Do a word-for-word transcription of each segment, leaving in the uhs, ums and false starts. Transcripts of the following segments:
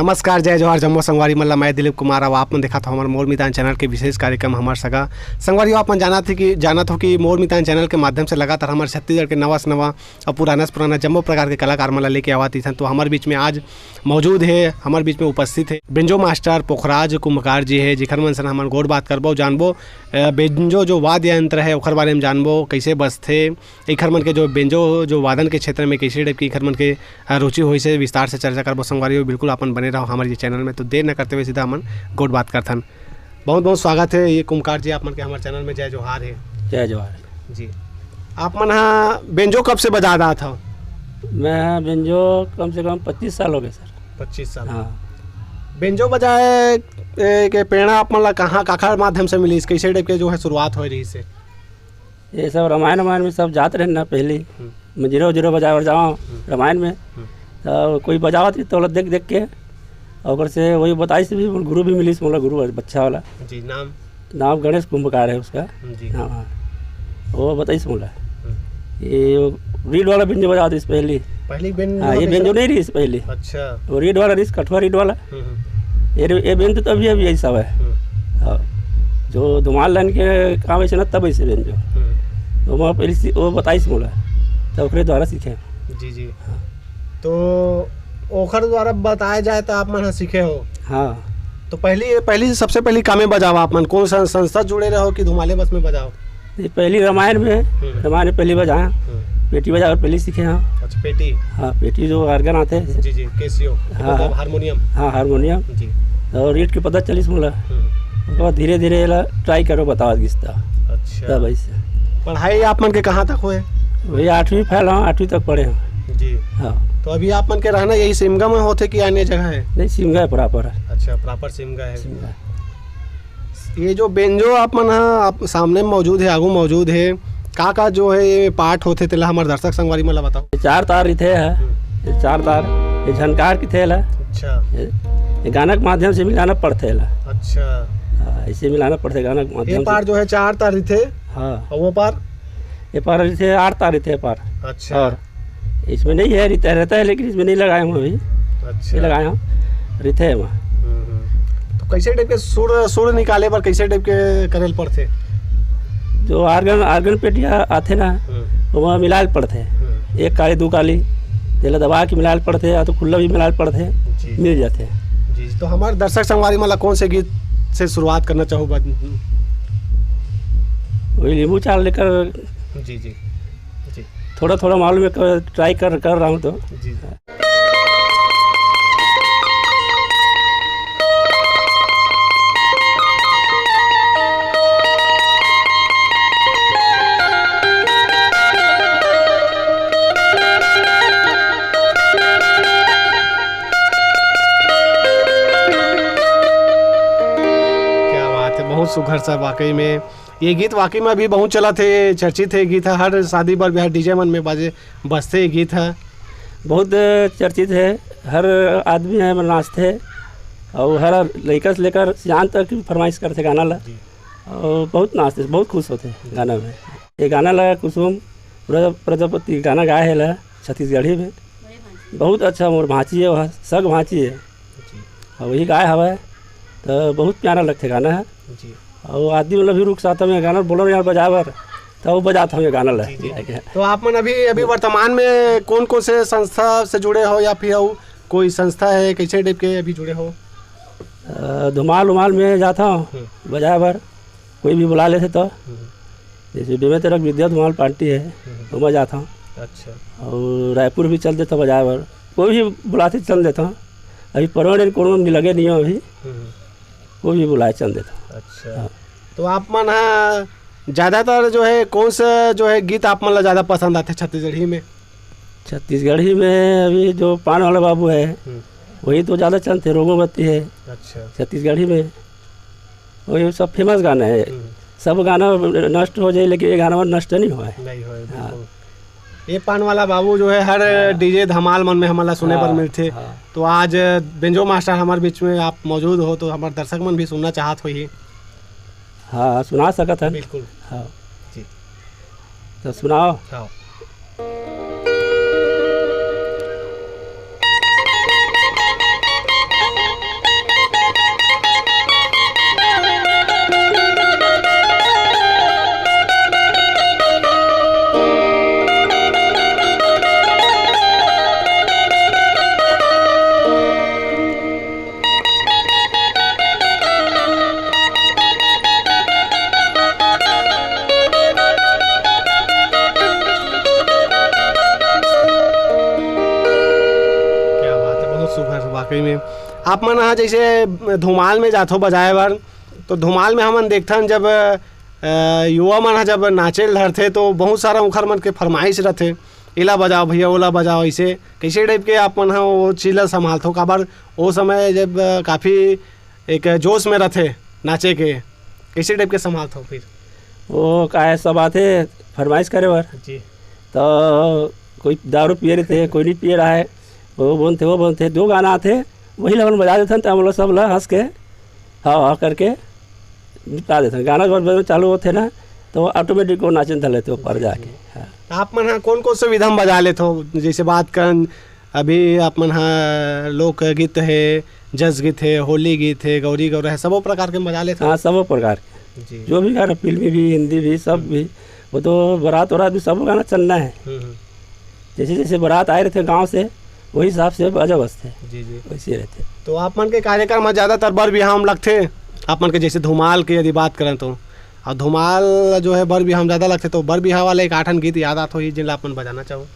नमस्कार, जय जोहार, जम्मो संगवारी मन ला। मैं दिलीप कुमार, अउ आप मन देखत हो हमर मोर मितान चैनल के विशेष कार्यक्रम हमर सगा। संगवारी हो, आप मन जानत हे कि, जानत हो कि मोर मितान चैनल के माध्यम से लगातार हमर छत्तीसगढ़ के नवा से नवा अउ पुराना से पुराना जम्मो प्रकार के कलाकार मन ला लेके आवत रहिथन। तो हमर बीच में आज मौजूद हे, हमर बीच में उपस्थित हे बेंजो मास्टर पोखराज कुंभकार जी हे, जेखर मन से हमन गोठ बात करबो, जानबो, अ, बेंजो जो वाद्य यंत्र हे ओखर बारे में जानबो, कैसे बजथे, एखर मन के जो बेंजो जो वादन के क्षेत्र में कैसे टाइप के एखर मन के, अ, रुचि होइस हे, विस्तार से चर्चा करबो संगवारी हो। बिल्कुल अपन बने रहो हमर ये चैनल में। तो देर न करते हुए सीधा हमन गोठ बात करथन। बहुत बहुत स्वागत हे ये कुंभकार जी आप मन के हमर चैनल में। जय जोहार हे। जय जोहार। जी, आप मन हा बेंजो कब से बजात आत हव? मैं बेंजो कम से कम पच्चीस साल हो गए सर। पच्चीस साल। हाँ। बेंजो बजाए, ए, के प्रेरणा आप मन ला कहाँ, काखर माध्यम से मिलिस, कैसे टाइप के जो है शुरुआत होए रहिस हे? ये सब रामायण वामायण में सब जात रहे ना पहले। हम्म। मंजीरा उजीरा बजाए बर जाओ हम्म। रामायण में। हम्म। तो कोई बजावत रही तो ओला देख देख के, और ओकर से वही बताइस भी, गुरु भी मिलिस मोला, गुरु अच्छा वाला। जी, नाम? नाम गणेश कुंभकार है उसका। जी। हाँ, हाँ। वो बताइस मोला। हम्म। ये रीड वाला बेंजो बजावत रहिस पहली। पहली बेंजो हाँ, ये कैसे? बेंजो नहीं रहिस पहली। अच्छा। वो रीड वाला रहिस, कठुआ रीड वाला। हम्म, हम्म। ये रे-, ये बेंजो तो अभी, अभी ऐसा है। हम्म। हाँ। जो धुमाल लाइन के काम ऐसे ना, तब ऐसे बेंजो। हम्म। तो मैं पहले सी-, वो बताइस मोला, तब ओकरे द्वारा सीखे। जी, जी। हाँ। तो ओखर द्वारा बताया जाए तो आप मन ह सीखे हो? हाँ। तो पहली, पहली, सबसे पहली कामे बजावा आप मन? कौन सा संस्था जुड़े रहो कि धुमाले बस में बजाओ? ये पहली रामायण में, हम्म। रामायण में पहली बजाया। हम्म। पेटी बजाए बर पहली सीखे हाँ। अच्छा, पेटी। हाँ, पेटी जो organ आते हैं। जी, जी, केसियो। हाँ, मतलब हाँ। हारमोनियम। हाँ, हारमोनियम। जी। और रीड के पता चलिस मोला। हम्म। ओकर बाद धीरे-धीरे एला try करो, बतावत गिस त। अच्छा। तब ऐसे। पढ़ाई आप मन के कहाँ तक होए? वही आठवीं फेल हूँ, आठवीं तक पढ़े हूँ। जी। हाँ। तो अभी आप मन के रहना यही सिमगा में होथे कि अन्य जगह है? नहीं, सिमगा है proper। अच्छा, proper सिमगा है। सिमगा। ये जो बेंजो आप मन ह, आप सामने में मौजूद है, आगू मौजूद है, का-का जो है ये part होथे, तेला हमर दर्शक संगवारी मन ला बताओ। ये चार तार रहिथे ह, हम्म। ये चार तार, ये झनकार कहिथे एला। अच्छा। ये, ये गाना के माध्यम से मिलाना पड़थे एला। अच्छा। हाँ, ऐसे मिलाना पड़थे गाना के माध्यम ये से। पार जो है चार तार रहिथे। हाँ। और वो पार? ये पार रहिथे, आठ तार रहिथे ये पार। अच्छा। और इसमें नहीं है, रहता, रहता है, लेकिन इसमें नहीं लगाया हूँ अभी। अच्छा। ये लगाया हूँ, रहिथे है वहाँ। हम्म, हम्म। तो कैसे टाइप के सुर, सुर निकाले बर कैसे टाइप के करे ल पड़थे? जो organ, organ पेटी आ-, आथे ना, हम्म। तो वहाँ मिलाए ल पड़थे। हम्म। एक काली, दू काली, तेला दबा के मिलाए ल पड़थे, या तो खुल्ला भी मिलाए ल पड़थे, जी। मिल जाथे। जी, तो हमारे दर्शक संगवारी मन ला कौन से गीत से शुरुआत करना चाहू? वही नींबू चार लेकर जी, जी, जी। थोड़ा, थोड़ा मालूम है, कर, try कर, कर रहा हूँ तो। जी। क्या बात है, बहुत सुघर सा वाकई में। ये गीत वाकई में अभी बहुत चलत हे, चर्चित हे गीत ह, हर शादी बर बिहाव DJ मन में बाजे, बजथे ये गीत ह। बहुत चर्चित हे, हर आदमी ह नाचथे, अउ हर लइका से लेकर सियान तक भी फरमाइश करथे गाना ला, जी। अउ बहुत नाचथे, बहुत खुश होथे गाना में। ये गाना ला कुसुम प्रजा-, प्रजापति गाना गाए हे ला छत्तीसगढ़ी में। बहुत अच्छा मोर भांची हे, वह सग भांची हे। जी। अउ वही गाए हवय, त बहुत प्यारा लगथे गाना ह। जी। अउ आदमी मन ला भी रुख साथ में गाना बोलो यार बजाए बर, त वो बजात हवे गाना ला। जी, जी। तो आप मन अभी, अभी वर्तमान में कौन कौन से संस्था से जुड़े हो या फिर अउ कोई संस्था है, कैसे टाइप के अभी जुड़े हो? अ, धुमाल उमाल में जात हूँ हम्म। बजाए बर, कोई भी बुला लेथे तो। हम्म। जैसे बेमेतरा विद्या धुमाल पार्टी है, हम्म। ओमा जात हूँ। अच्छा। अउ रायपुर भी चल देता बजाए बर, कोई भी बुलाथे चल देता हूँ। अभी परमानेंट कोनो में लगे नहीं हो अभी, हम्म। कोई भी बुलाए चल देता हूँ। अच्छा। हाँ। तो आप मन ह ज्यादातर जो है कौन सा जो है गीत आप मन ला ज्यादा पसंद आथे छत्तीसगढ़ी में? छत्तीसगढ़ी में अभी जो पान वाला बाबू है, हम्म। वही तो ज्यादा चलथे, रोगो बत्ती है। अच्छा। छत्तीसगढ़ी में वही सब famous गाना है। हम्म। सब गाना नष्ट हो जाए, लेकिन ये गाना नष्ट नहीं हुआ है। नहीं हुआ है, हाँ। बिल्कुल। ये पान वाला बाबू जो है, हर हाँ। DJ धमाल मन में हमन ला सुने हाँ, बर मिलथे। हाँ। तो आज बेंजो मास्टर हमारे बीच में आप मौजूद हो, तो हमारे दर्शक मन भी सुनना चाहत होही। हाँ, सुना सकत हन। बिल्कुल। हाँ। जी। तो सुनाओ। हाँ। में। आप मन ह जैसे धुमाल में जाथो बजाए बर, तो धुमाल में हमन देखथन जब, अ, युवा मन ह जब नाचे ल धरथे तो बहुत सारा उखर मन के फरमाइश रथे, "एला बजाओ भैया, ओला बजाओ", ऐसे कैसे टाइप के आप मन ह वो चीज ला संभालथो? काबर वो समय जब, अ, काफी एक जोश में रथे नाचे के, कैसे टाइप के संभालथो फिर? वो का है, सब आथे फरमाइश करे बर। जी। तो कोई दारू पिए रहिथे, कोई नहीं पिए रहा है, वो बोलथे, वो बोलथे, दो गाना आथे, वही ला हमन बजा देथन, त हम लोग सब ला हंस के, हाँ, हाँ करके निपटा देथन। गाना जब बजना चालू होथे ना, तो वो ऑटोमेटिक वो नाचन धर लेथे ऊपर जी, जाके। जी। हाँ। तो आप मन ह कौन कौन से विधा में बजा लेथो? जैसे बात करन, अभी आप मन ह लोकगीत हे, जस गीत हे, होली गीत हे, गौरी गौरा हे, सबो प्रकार के बजा लेथो? हाँ, सबो प्रकार के। जी। जो भी गाना, फिल्मी भी, हिंदी भी, सब भी, वो तो बारात वारात में सब गाना चलना है। हम्म, हम्म। जैसे जैसे बारात आए रहिथे गांव से, वही हिसाब से बाजा बजथे। जी, जी। वैसे रहथे। तो आप मन के कार्यक्रम में ज्यादातर बर बिहाव में लगथे, आप मन के जैसे धुमाल के यदि बात करें तो, और धुमाल जो है बर बिहाव में ज्यादा लगथे, तो बर बिहाव वाले एक आठन गीत याद आत होही, जिन ला आप मन बजाना चाहो?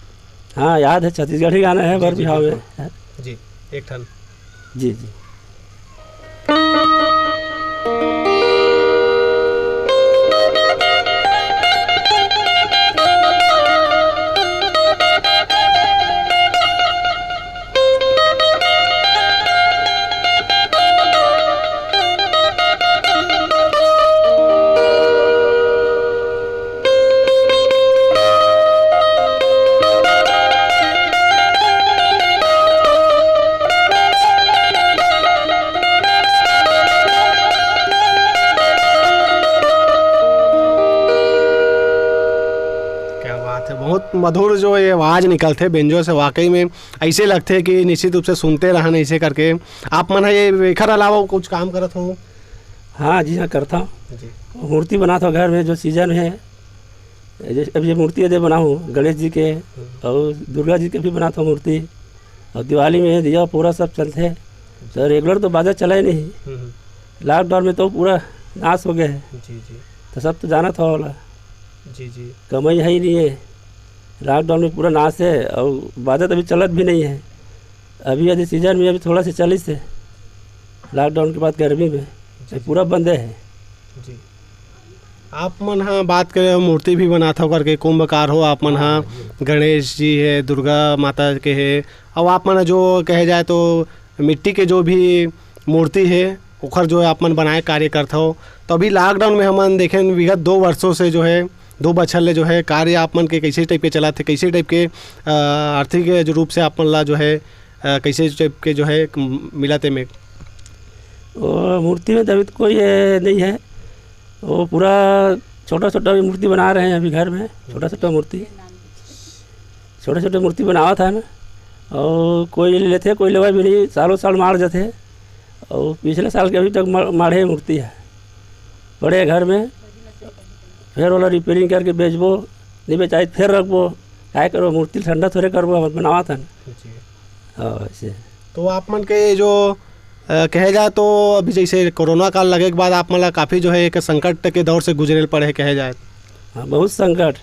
हाँ, याद है, छत्तीसगढ़ी गाना है जी, बर जी, बिहाव में। बिल्कुल। जी, एक ठन। जी, जी। क्या बात है, बहुत मधुर जो ये आवाज निकलथे बेंजो से, वाकई में ऐसे लगथे कि निश्चित रूप से सुनते रहन ऐसे करके। आप मन ह ये एखर अलावा कुछ काम करत हो? हाँ जी, हाँ करता हूँ। जी। मूर्ति बनाता हूँ घर में, जो सीजन है, जैसे अब ये मूर्ति यदि बनाऊँ गणेश जी के हम्म। और दुर्गा जी के भी बनाता हूँ मूर्ति, और दिवाली में दिया पूरा सब चलते हैं। तो रेगुलर तो बाजा चला ही नहीं। हम्म, हम्म। लॉकडाउन में तो पूरा नाश हो गया है। जी, जी। तो सब तो जाना था वाला। जी, जी। कमाई है ही नहीं है। लॉकडाउन में पूरा नाश है और बाजा तो अभी चलत भी नहीं है। अभी यदि सीजन में अभी थोड़ा सा चलिस है, लॉकडाउन के बाद गर्मी में, जी, ये जी। पूरा बंदे है। जी। आप मन ह बात करे हो, मूर्ति भी बनात हो करके, कुंभकार हो आप मन ह, हाँ, जी। गणेश जी है, दुर्गा माता के है, और आप मन जो कहे जाए तो मिट्टी के जो भी मूर्ति है, ओखर जो है आप मन बनाए कार्य करत हो। तो अभी लॉकडाउन में हमन देखें, विगत दो वर्षों से जो है, दो बछर ले जो है कार्य आप मन के कैसे टाइप के चलत है, कैसे टाइप के, अ, आर्थिक जो रूप से आप मन ला जो है, अ, कैसे टाइप के जो है म-, मिलत है में? वो मूर्ति में तो अभी तो कोई ये नहीं है, वो पूरा छोटा छोटा भी मूर्ति बना रहे हैं अभी घर में, छोटा छोटा मूर्ति, छोटे छोटे मूर्ति बनावत है ना, और कोई ले लेथे, कोई लेवा भी नहीं, सालों साल माड़ जाथे। और पिछले साल के अभी तक मा-, माढ़े मूर्ति है, पड़े घर में, फिर ओला रिपेयरिंग करके बेचबो, नहीं बेचाई फिर रखबो, काय करबो, मूर्ति ठंडा थोड़े करबो, हम बनावत हन। जी। हाँ, ऐसे। तो आप मन के जो, अ, कहे जाए तो अभी जैसे कोरोना काल लगे के बाद आप मन ला काफ़ी जो है एक संकट के दौर से गुजरे ल पड़े है कहे जाए। हाँ, बहुत संकट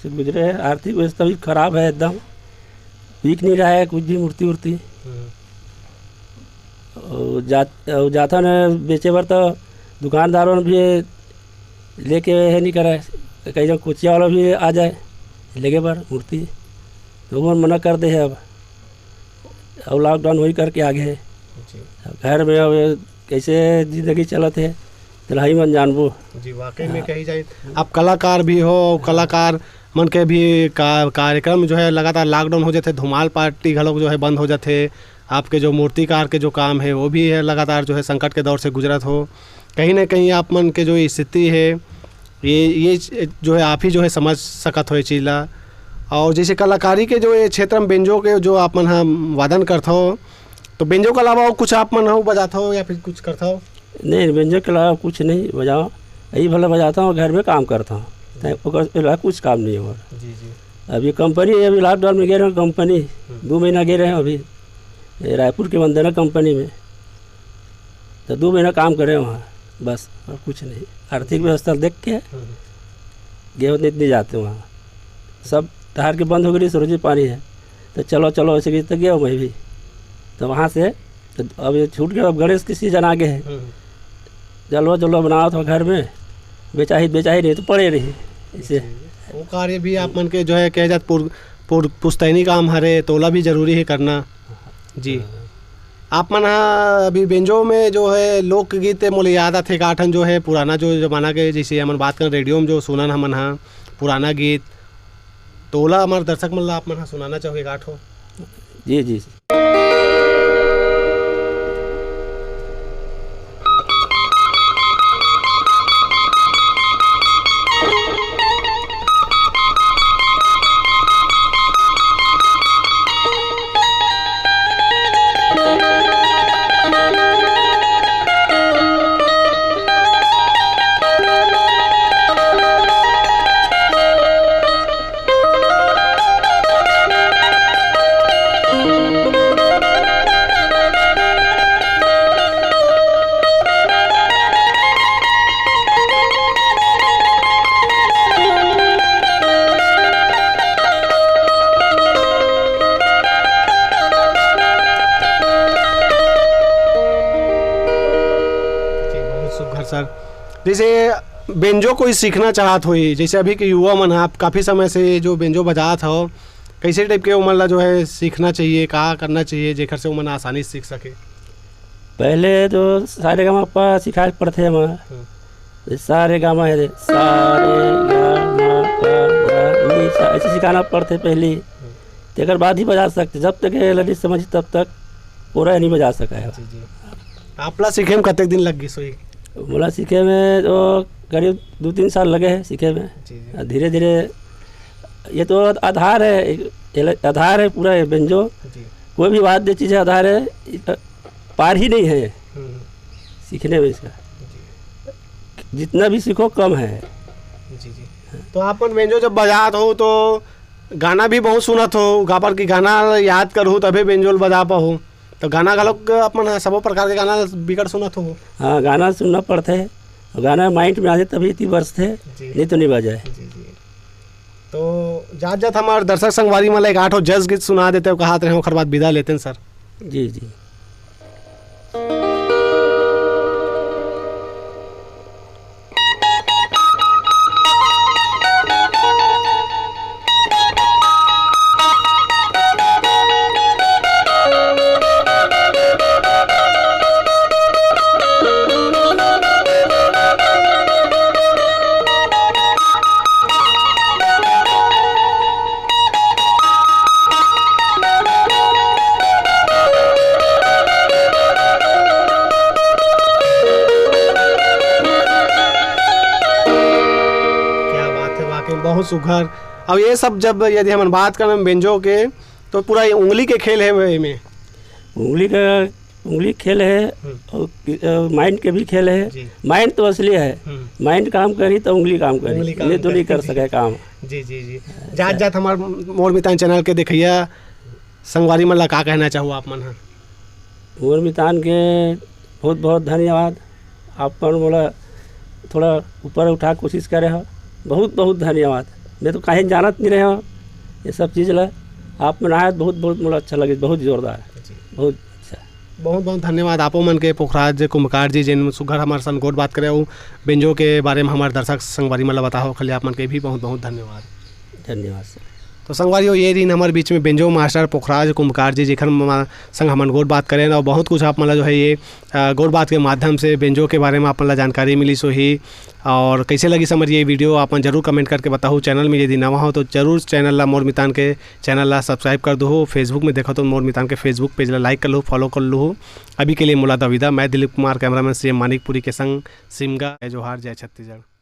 से गुजरे है, आर्थिक व्यवस्था भी खराब है एकदम, बिक नहीं रहा है कुछ भी मूर्ति वूर्ति। हम्म। और जात-, और जाथन बेचे बर तो दुकानदारों ने भी लेके है नहीं करे, कहीं जब कोचिया वाला भी आ जाए लेके बर मूर्ति, तो वो मना कर दे है अब। और लॉकडाउन होई करके आगे है। जी। अब घर में अब कैसे जिंदगी चलत है, तेला ही मन जानबो। जी, वाकई में हाँ। कही जाए, आप कलाकार भी हो, हाँ। कलाकार मन के भी का-, कार्यक्रम जो है लगातार लॉकडाउन हो जाथे, धुमाल पार्टी घलोक जो है बंद हो जाथे, आपके जो मूर्तिकार के जो काम है वो भी है लगातार जो है संकट के दौर से गुजरत हो। कहीं ना कहीं आप मन के जो स्थिति है, ये, ये च-, जो है आप ही जो है समझ सकत हो ये चीज़ ला। और जैसे कलाकारी के जो ये क्षेत्र में बेंजो के जो आप मन ह वादन करत हो, तो बेंजो के अलावा और कुछ आप मन ह बजात हो या फिर कुछ करत हो? नहीं, बेंजो के अलावा कुछ नहीं बजाओ, यही भला बजाता हूँ, घर में काम करता हूँ, तै ओकर अलावा कुछ काम नहीं हो। जी, जी। अभी कंपनी है, अभी लॉकडाउन में गए रहे कंपनी, हम्म। दो महीना गए रहे अभी, ये रायपुर के वंदना कंपनी में, तो दो महीना काम करे वहाँ, बस, और कुछ नहीं। आर्थिक व्यवस्था देख के हम्म। गए होते इतने जाते वहाँ, सब ठहर के बंद हो गई, सरोजी पानी है, तो चलो, चलो, ऐसे की तो गया मैं भी, तो वहाँ से अब ये छूट गया, अब गणेश के सीजन आ गए है। हम्म। जलवा जलवा बनावत हो घर में, बेचाही बेचाही नहीं तो पड़े रही इसे। जी। वो कार्य भी आप मन के जो है कह जात पुर, पुर, पुश्तैनी काम हरे, तोला भी जरूरी है करना। जी। हाँ। आप मन हा अभी बेंजो में जो है लोकगीत, मोला याद आथे एक आठन जो है पुराना जो जमाना के, जैसे हमन बात करन रेडियो में जो सुनन हमन हा पुराना गीत, तोला हमारे दर्शक मन ला आप मन हा सुनाना चाहो एक आठ हो? जी, जी। जी, बहुत सुघर सर। जैसे बेंजो कोई सीखना चाहत होही, जैसे अभी के युवा मन ह, आप काफ़ी समय से जो बेंजो बजात हो, कैसे टाइप के उमन ला जो है सीखना चाहिए, का करना चाहिए जेकर से उमन आसानी से सीख सके? पहले तो सारे गामा पा सिखाए पड़थे हमन। हम्म। ये सारे गामा है रे, सारे गामा पा धा नी सा, ऐसे सिखाना पड़थे पहली। हम्म। तेकर बाद ही बजा सकथे, जब तक ये लड़ी समझ तब तक पूरा नहीं बजा सका है। जी, जी। आपला सीखे में कतेक दिन लग गई सोई? मोला सीखे में तो करीब दो तीन साल लगे हैं सीखे में। जी, जी। धीरे धीरे, ये तो आधार है, ये ल-, आधार है पूरा ये बेंजो। जी। कोई भी वाद्य चीज़ है आधार है, पार ही नहीं है हम्म। सीखने में इसका। जी। जितना भी सीखो कम है। जी, जी। तो आप मन बेंजो जब बजात हो तो गाना भी बहुत सुनत हो, काबर कि गाना याद करहु तभे बेंजो ल बजा पाहु। तो गाना घलोक आप मन ह सबो प्रकार के गाना बिकट सुनत हो। हाँ, गाना सुनना पड़थे। गाना माइंड में आ जाए तभी इतनी बरसथे, जी। नहीं तो नहीं बजाए। जी, जी। तो जात जात हमारे दर्शक संगवारी मन ला एक आठ हो जस गीत सुना देते हो, कहात रहे, ओखर बाद विदा लेते हैं सर। जी, जी। क्या बात है, वाकई में बहुत सुघर। अब ये सब जब यदि हमन बात करन बेंजो के, तो पूरा ये उंगली के खेल है एमे। उंगली का, उंगली खेल है हम्म। और कि-, अ, माइंड के भी खेल है। जी। माइंड तो असली है, हम्म। माइंड काम करी तो उंगली काम करी, उंगली काम नहीं तो नहीं करी। कर सके काम। जी, जी, जी। जात जात हमार मोर मितान चैनल के देखिया संगवारी मन ला का कहना चाहू आप मन ह? मोर मितान के बहुत बहुत धन्यवाद। आप मन मोला थोड़ा ऊपर उठा कोशिश करे हो, बहुत बहुत धन्यवाद। मैं तो काहे जानत नहीं रहे हो ये सब चीज़ ला। आप मन आए बहुत बहुत मोला अच्छा लगे, बहुत जोरदार, जी। बहुत अच्छा। बहुत बहुत धन्यवाद आपो मन के पोखराज कुंभकार जी, जिन सुघर हमारे सन गोठ बात करे हो, बेंजो के बारे में हमारे दर्शक संगवारी मन ला बताओ, खाली आप मन के भी बहुत बहुत धन्यवाद। धन्यवाद सर। तो संगवारी हो, ये दिन हमारे बीच में बेंजो मास्टर पोखराज कुंभकार जी, जेखर मा-, संग हमन गोठ बात करें और बहुत कुछ आप मन ला जो है ये, अ, गोठ बात के माध्यम से बेंजो के बारे में आप मन ला जानकारी मिली सोही। और कैसे लगी समझ ये वीडियो, आप मन जरूर कमेंट करके बताओ। चैनल में यदि नवा हो तो जरूर चैनल ला मोर मितान के चैनल ला सब्सक्राइब कर दो। Facebook में देखो तो मोर मितान के Facebook पेज ला लाइक कर लो, फॉलो कर लो। अभी के लिए मोला दविदा, मैं दिलीप कुमार, कैमरामैन सीएम मानिकपुरी के संग सिमगा। जय जोहार, जय छत्तीसगढ़।